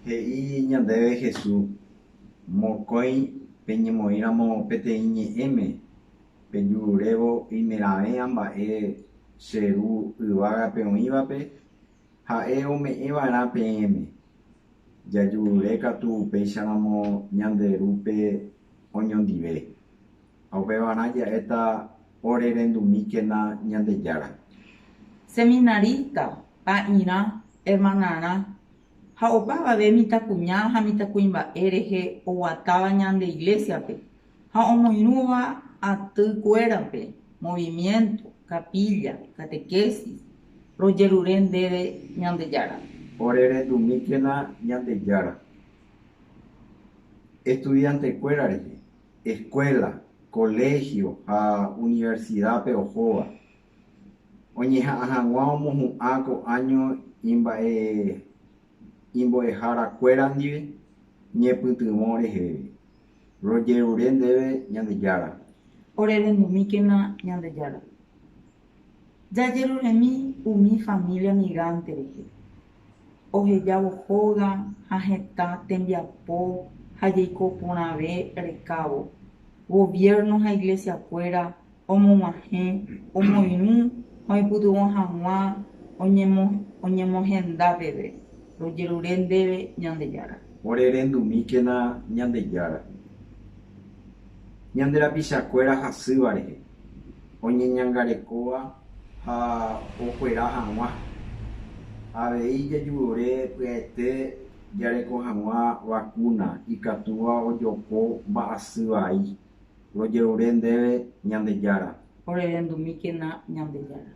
He'i ñandéve Jesús, Mokõi peñemoĩramo peteĩ ñe'ẽme pejururévo oimeraẽ mba'e che Ru yvágape oĩvape, ha'e ome'ẽva'erã peẽme. Jajurure katu upéicharamo ñande Rúpe oñondive. Ha upevarã ja'éta orerendumíkena Ñandejára. Seminarista, pa'irã, hermanarã ha opavave mitãkuña ha mitãkuimba'e rehe oguatáva ñande Iglesia-pe ha omoirũva aty kuérape, movimiento, capilla, catequesis, rojerure ndéve Ñandejára. Orerendumíkena Ñandejára. Estudiante-kuéra rehe, escuela, colegio ha universidad-pe ohóva, oñeha'ã hag̃ua omohu'ã ko áño imba'e imbo'eharakuéra ndive ñepytyvõ reheve. Rojerure ndéve Ñandejára. Orerendumíkena Ñandejára. Jajeruremi umi familia migrante rehe, ohejávo hóga ha hetã tembiapo ha jeiko porãve rekávo, gobierno ha iglesia-kuéra omog̃uahẽ, omoirũ ha oipytyvõ hag̃ua oñemohenda peve. Rojerure ndéve Ñandejára. Orerendumíkena Ñandejára. Ñande rapichakuéra hasýva rehe, oñeñangarekóva ha okuera hag̃ua. Avei jajurure pya'ete jareko hag̃ua vakúna ikatúva ojoko mba'asy vai. Rojerure ndéve Ñandejára. Orerendumíkena Ñandejára.